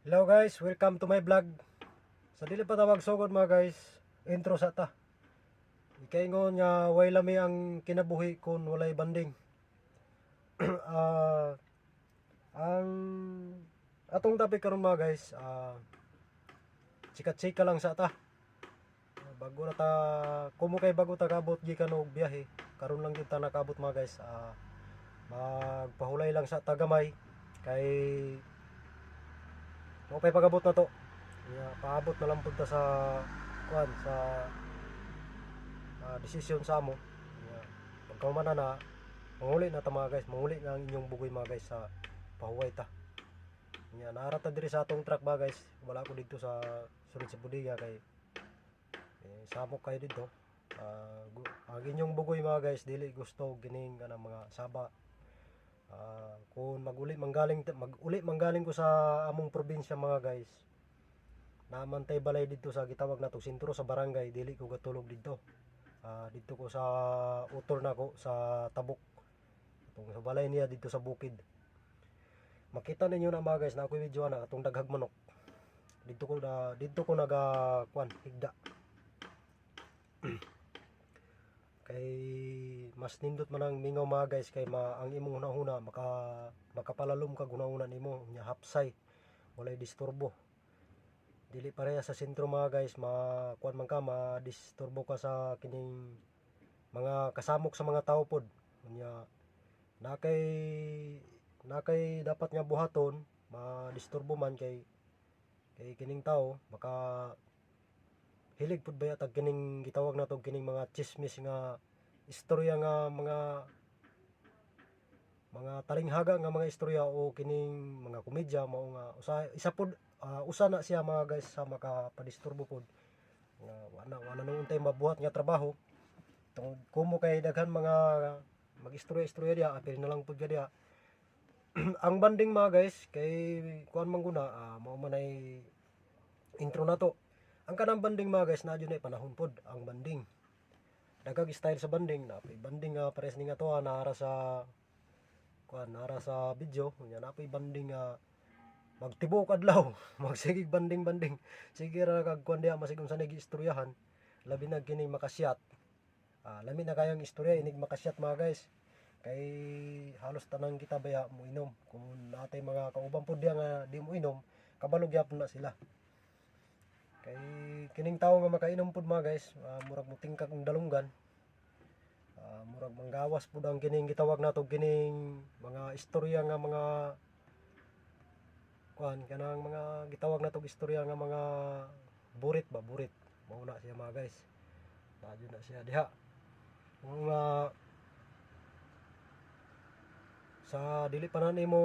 Hello guys, welcome to my vlog. Sa dili pa ta magsugod, mga guys, intro sa ta. Ikaingon nga way lami ang kinabuhi kung walay banding. Ang atong topic karon, mga guys, chika-chika lang sa ta. Bago na ta kumo kay bago ta kabot gikan og biyahe, karon lang gyud ta nakabot, mga guys. Magpahulay lang sa tagamay kay mao pay pag-abot na to. Ya, paabot na lang pud ta sa kuan sa desisyon sa amo. Ya, pagkahuman na na, manguli na ta, mga guys, manguli na ang inyong bugoy, mga guys, sa pahuway ta. Ya, naara ta diri sa atong truck ba, guys. Wala ko didto sa sulod sa bodega kay eh, samok kayo dito. Ang inyong bugoy, mga guys, dili gusto gining kanang mga saba. Kung mag-uli manggaling ko sa among probinsya, mga guys, namantay balay didto sa gitawag nato sentro sa barangay, dili ko gatulog didto. Didto ko sa utol nako sa Tabuk. Atong sa balay niya didto sa bukid. Makita ninyo na, mga guys, na ako video na atong daghag manok. Didto ko naga kuan higda. Kay mas nindot man ang mingaw, mga guys, kay ang imong hunahuna makapalalom kag hunahuna nimo nya hapsay, walay disturbo. Dili pareha sa sentro, mga guys, ma kuan man ka, ma-disturbo ka sa kining mga kasamok sa mga tao pod nya na kay dapat nga buhaton, ma-disturbo man kay kining tao maka hilig pud ba tag kining gitawag nato kining mga chismis nga istorya nga mga talinghaga nga mga istorya o kining mga komedya. Mao nga usa isa pod, usa na siya, mga guys, sa makapadisturbo pod nga wala na untay mabuhat nga trabaho tungod kumo kay daghan mga mag-istorya-istorya diha, apil na lang pud ka diha. Ang banding, mga guys, kay kuan man guna, mao man ay intro na to. Ang kanang banding, mga guys, na na panahon pod ang banding. Dagag style sa banding na banding nga pares ni nga to, naara sa kuan, naara sa video nya, napoy banding nga magtibok adlaw, magsigig banding banding, sige ra kag kuan diha, masig unsa istoryahan, labi na kini makasyat. Lami na kayang istorya inig makasyat, mga guys, kay halos tanan kita baya mo inom. Kung natay mga kauban pud diha nga di mo inom, kabalo gyapon na sila. Kay kining tawo nga makainom pud, mga guys, murag mutingkag ang dalunggan. Murag manggawas pud ang kining gitawag nato kining mga istorya nga mga kuan, kanang mga gitawag nato istorya nga mga burit ba, burit. Mao na siya, mga guys. Naa na siya diha. Mga sa dili pa na nimo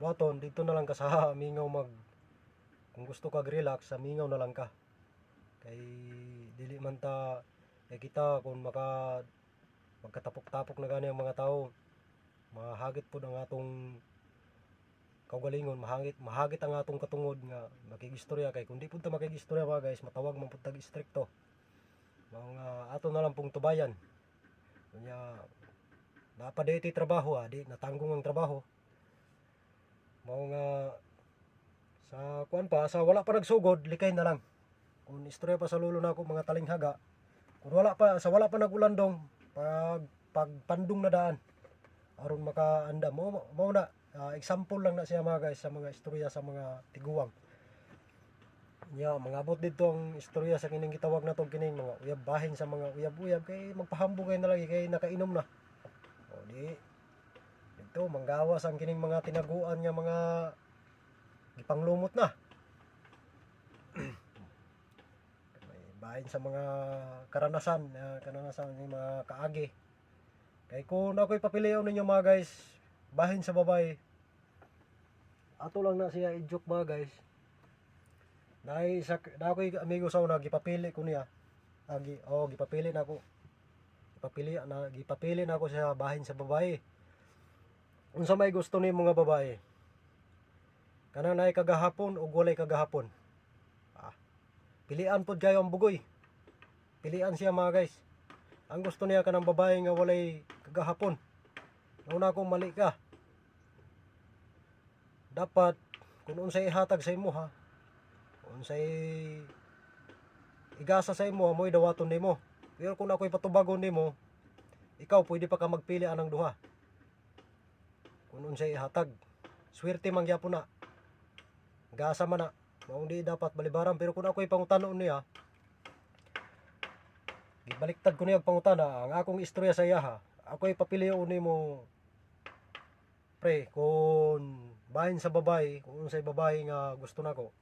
buhaton, dito na lang ka sa mingaw mag kung gusto ka relax sa mingaw na lang ka, kay dili man ta eh, kita kung magkatapok-tapok na gani ang mga tao, mahagit pud ang atong kaugalingon, mahagit mahagit ang atong katungod nga makigistorya, kay kung di pud ta makigistorya, mga guys, matawag man pud tag istrikto. Mao nga ato na lang pong tubayan nya, napadeti trabaho, di natanggong ang trabaho. Mao nga sa kuan pa, sa wala pa nagsugod, likay na lang kung istorya pa sa lulo nako mga talinghaga. Kung wala pa sa wala pa nagulandong, pag pagpandong na daan aron makaanda mo. Mao na, example lang na siya, mga guys, sa mga istorya sa mga tiguang nya. Mangabot didto ang istorya sa kining gitawag nato kining mga uyab, bahin sa mga uyab-uyab, kay magpahambog kay na lagi kay nakainom na. O di didto manggawas ang kining mga tinaguan nga mga gipanglumot na. May bahin sa mga karanasan, karanasan ng mga kaagi. Kay kung ako'y papilion ninyo, mga guys, bahin sa babae, ato lang na siya i-joke, mga guys. Naay sa na ako'y amigo sa una, gipapili ko niya. Oh, gipapili na ako. Gipapili na ako siya bahin sa babae. Unsa may gusto nimo nga babae? Kanang naay kagahapon o walay kagahapon? Pilian pod kayo ang bugoy. Pilian siya, mga guys. Ang gusto niya kanang babae nga walay kagahapon. Una ko, mali ka. Dapat Kung unsay ihatag sa imo ha, unsay igasa sa imo, mo'y dawaton nimo. Pero kung ako'y patubagon nimo, ikaw pwede pa ka magpili anang duha. Kung unsay ihatag, swerte man gyapon na. Gasa man na. Maong di dapat balibaran, pero kung ako'y pangutanon niya, gibaliktad ko niya ang pangutana, ang akong istorya sa iyaha, ako'y papilion nimo, pre, kung bahin sa babae, kung unsay babae nga gusto nako.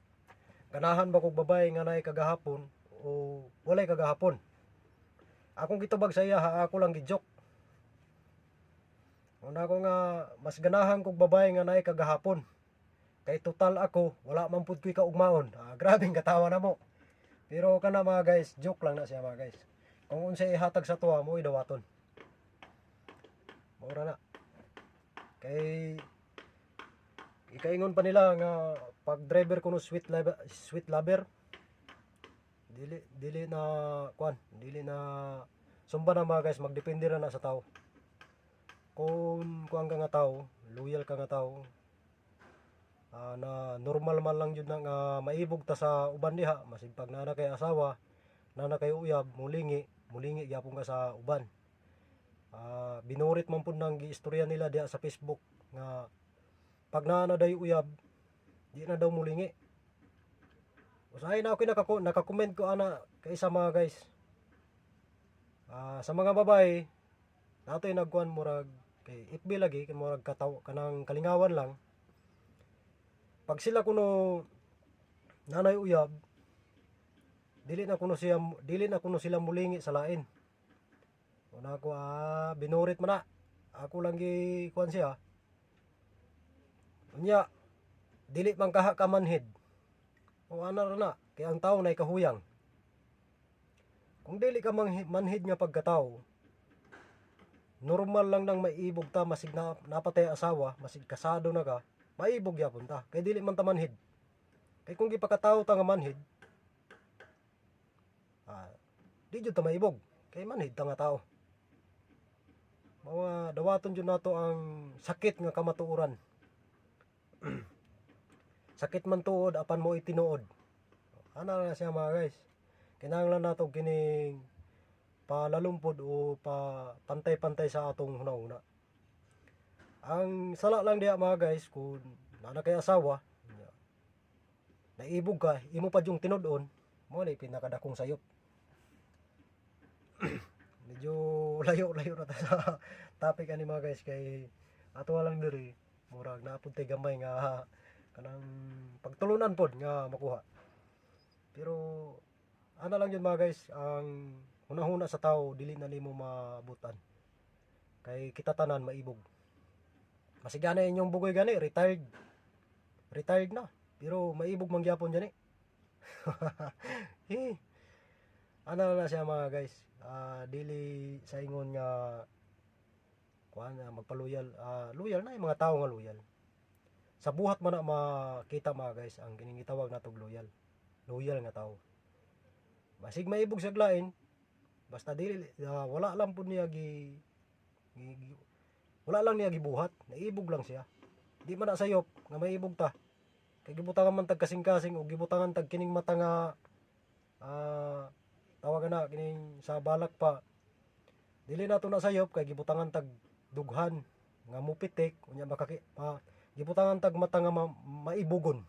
Ganahan ba kog babae nga naay kagahapon o walay kagahapon? Akong gitubag sa iyaha, ako lang gi-joke. Una ko nga mas ganahan kog babae nga naay kagahapon. Kay total ako, wala man pud ko'y kaugmaon. Ah, grabeng katawa na mo. Pero kana, mga guys, joke lang na siya, mga guys. Kung unsay ihatag sa tuwa mo, idawaton. Mura na. Kay ikaingon pa nila nga pag driver kuno sweet lover, sweet lover, dili dili na kuan, dili na sumba na, mga guys, magdepende ra na sa tao. Kung kuan ka nga tao, loyal ka nga tao, na normal man lang jud na nga maibog ta sa uban diha, masig pag naa na kay asawa, naa na kay uyab, mulingi, mulingi gyapon ka sa uban. Binurit man pud nang giistorya nila diha sa Facebook nga pag naa na day uyab, di na daw mulingi. Usahay na ako naka-comment ko ana kaysa, mga guys. Sa mga babae, natoy nagkuan, murag kay FB lagi kay murag kataw kanang kalingawan lang. Pag sila kuno nanay uyab, dili na kuno sila mulingi sa lain. Una ko, binurit man na. Ako lang gi kuan siya. Unya dili man kaha ka manhid. O ana ra na, kay ang tao nay kahuyang. Kung dili ka manhid nga pagkatao, normal lang nang maibog ta masig na napatay asawa, masig kasado na ka, maibog gyapon ta. Kay dili man ta manhid. Kay kung gipakatao ta nga manhid, di jud ta maibog. Kay manhid ta nga tao. Mga dawaton jud nato ang sakit nga kamatuoran. Sakit man tuod apan mo itinuod. Ana na siya, mga guys. Kinahanglan nato kining palalumpod o pa pantay-pantay sa atong hunahuna. Ang sala lang diha, mga guys, kung naa na kay asawa, naibog ka, imo pa yung tinud-on, mo na pinakadakong sayop. Medyo layo-layo na ta sa topic ani, mga guys, kay ato lang diri murag naapod tay gamay nga kanang pagtulunan pod nga makuha. Pero ana lang yun, mga guys, ang hunahuna sa tao dili na nimo maabutan. Kay kita tanan maibog. Masigana inyong bugoy gani, retired. Retired na, pero maibog man gyapon gani. Eh. Ana na siya, mga guys. Dili sa ingon nga kuan na magpaluyal, loyal na yung mga tao nga loyal. Sa buhat man na makita, mga guys, ang kining gitawag natog loyal. Loyal nga tao. Basig maibog sa lain, basta dili wala lang pud niya wala lang niya gibuhat, naibog lang siya. Di man na sayop nga maibog ta. Kay gibutangan man tag kasing-kasing o gibutangan tag kining mata nga tawagan na kining sa balak pa. Dili na to na sayop kay gibutangan tag dughan nga mupitik unya makaki gibutangan tag mata nga maibugon.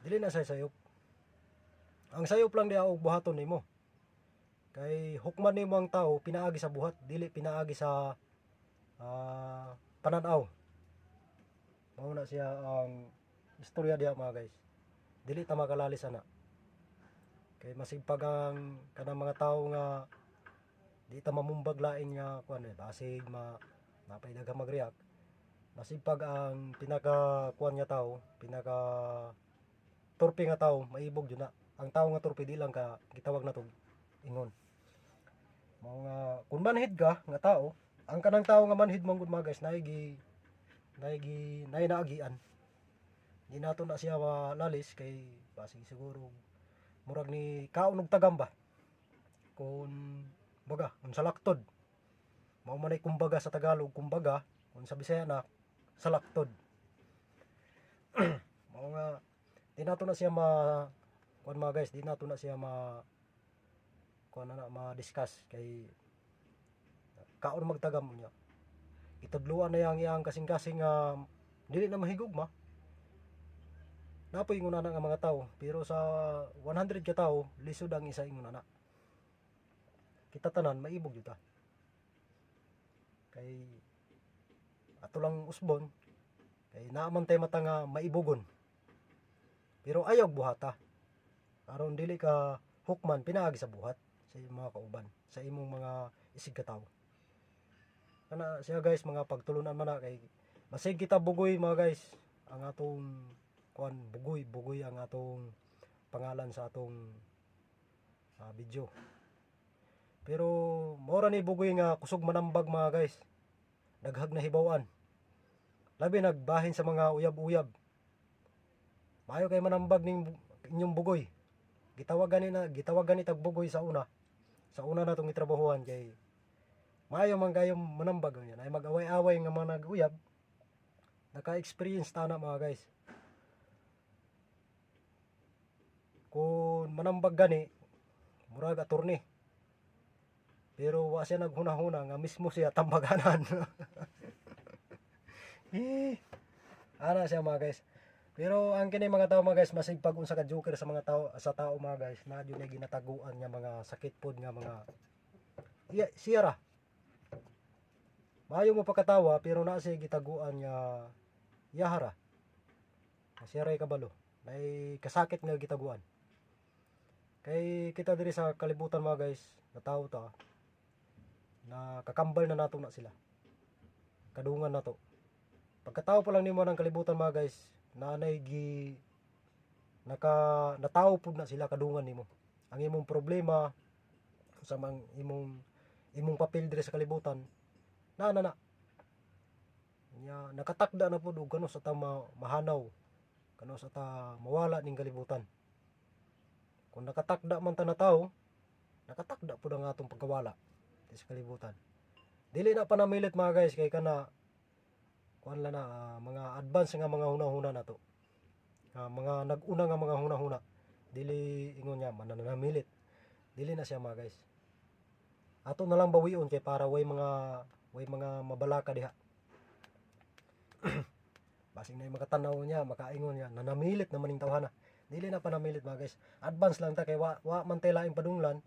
Dili na say sayop. Ang sayop lang diha og buhaton nimo. Kay hukman nimo ang tao pinaagi sa buhat, dili pinaagi sa pananaw. Mao na siya ang istorya diha, mga guys. Dili ta makalalis ana. Kay masig pag ang kanang mga tao nga di ta mamumbag lain nga kuan eh, basig ma napay daghang mag-react. Masig pag ang pinaka kuan nga tao, pinaka torpe nga tao, maibog jud na. Ang tao nga torpe di lang ka gitawag na ingon. Mao nga kung manhid ka nga tao, ang kanang tao nga manhid man gud, mga guys, naay gi naay naagian. Di nato na siya malalis kay basig siguro murag ni kaon og tagam ba. Kung baga, kung sa laktod. Mao man ay kumbaga sa Tagalog, kumbaga, kung sa Bisaya na sa laktod. Mao nga di nato na siya ma kuan, mga guys, di nato na siya ma kuan na, ma-discuss kay kaon magtagam niya. Itudluan na yang iyang kasing-kasing nga dili na mahigugma. Napoy ingon ana nga mga tao, pero sa 100 ka tawo, lisod ang isa ingon ana. Kita tanan maibog jud ta. Kay ato lang usbon kay naa man tay mata nga maibugon. Pero ayaw buhata. Aron dili ka hukman pinaagi sa buhat sa imong mga kauban, sa imong mga isig ka tawo. Kana siya, guys, mga pagtulunan man na kay basig kita bugoy, mga guys, ang atong kuan bugoy bugoy ang atong pangalan sa atong video. Pero mao ra ni bugoy nga kusog manambag, mga guys. Daghag na hibaw-an. Labi nagbahin sa mga uyab-uyab. Maayo kay manambag ning inyong bugoy. Gitawag gani na, gitawag gani tag bugoy sa una. Sa una na tong gitrabahuan kay maayo man kayo manambag yan. Ay mag-away-away nga mga nag-uyab. Naka-experience ta na, mga guys. Kung manambag gani, murag attorney. Pero wa siya naghuna-huna nga mismo siya tambaganan. Eh, ana siya, mga guys. Pero ang kini mga tao, mga guys, masig pag unsa ka joker sa mga tao, sa tao, mga guys, na jud ginataguan nga mga sakit pod nga mga iya, siya ra. Maayo mo pakatawa pero naa siya gitaguan nga yahara. Siya ray kabalo. Nay kasakit nga gitaguan. Kay kita diri sa kalibutan, mga guys, natawo ta na kakambal na nato na sila. Kadungan nato. Pagkatao pa lang nimo ng kalibutan, mga guys, naanay gi naka natawo pud na sila kadungan nimo. Ang imong problema sa mang imong imong papel diri sa kalibutan na na na. Nya nakatakda na pud og kanus sa ta mahanaw, kanus sa ta mawala ning kalibutan. Kung nakatakda man ta na tawo, nakatakda pud ang atong pagkawala diri sa kalibutan. Dili na panamilit, mga guys, kay kana kuan lang na mga advance nga mga hunahuna nato. Mga nag-una nga mga hunahuna. Dili ingon niya mananamilit. Dili na siya, mga guys. Ato na lang bawion kay para way mga mabalaka diha. Basing na yung makatanaw niya, makaingon niya, nanamilit naman yung tawhana. Dili na panamilit, mga guys. Advance lang ta kay wa man tay laing padunglan.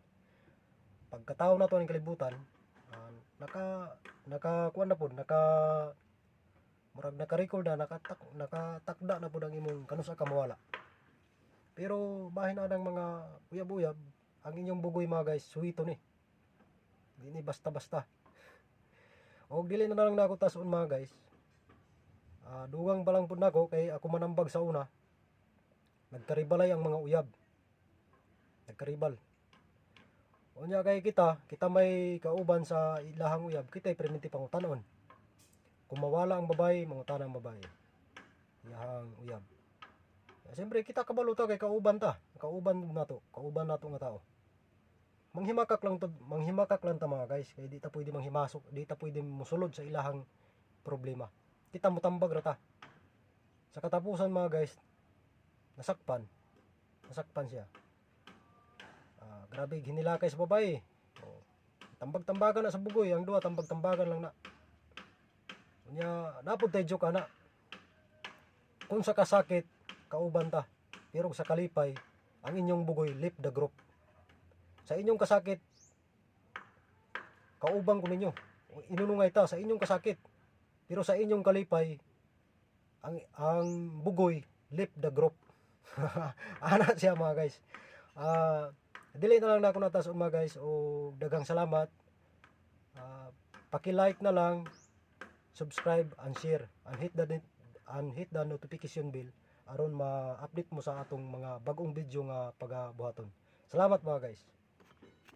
Pagkatao na to ng kalibutan, naka naka kuan na pod, naka murag naka-record na, nakatakda na pod ang imong kanusa ka mawala. Pero bahin na ng mga uyab-uyab, ang inyong bugoy, mga guys, suwito ni. Di ni basta-basta. Og dili na lang nako tason, mga guys. Dugang pa lang pud nako kay ako manambag sa una. Nagkaribalay ang mga uyab. Nagkaribal. Unya kay kita, kita may kauban sa ilahang uyab, kita perminti pangutanon. Kung mawala ang babae, mangutana ang babae. Iyahang uyab. Siyempre kita kabalo ta kay kauban ta, kauban nato, kauban nato nga tao. Manghimakak lang to, manghimakak lang ta, mga guys, kay di ta pwede manghimasok, di ta pwede mosulod sa ilahang problema. Kita motambag ra ta. Sa katapusan, mga guys, nasakpan. Nasakpan siya. Grabe hinilakay sa babae. Oh. Tambag-tambagan na sa bugoy, ang duha tambag-tambagan lang na. Unya, napod tay joke ana. Kung sa kasakit, kauban ta. Pero sa kalipay, ang inyong bugoy left the group. Sa inyong kasakit, kauban ko ninyo. Inunungay ta sa inyong kasakit. Pero sa inyong kalipay, ang bugoy left the group. Ana siya, mga guys. Dili na lang na ako natas, mga guys, o daghang salamat. Paki-like na lang, subscribe and share and hit the notification bell aron ma-update mo sa atong mga bagong video nga pagabuhaton. Salamat, mga guys.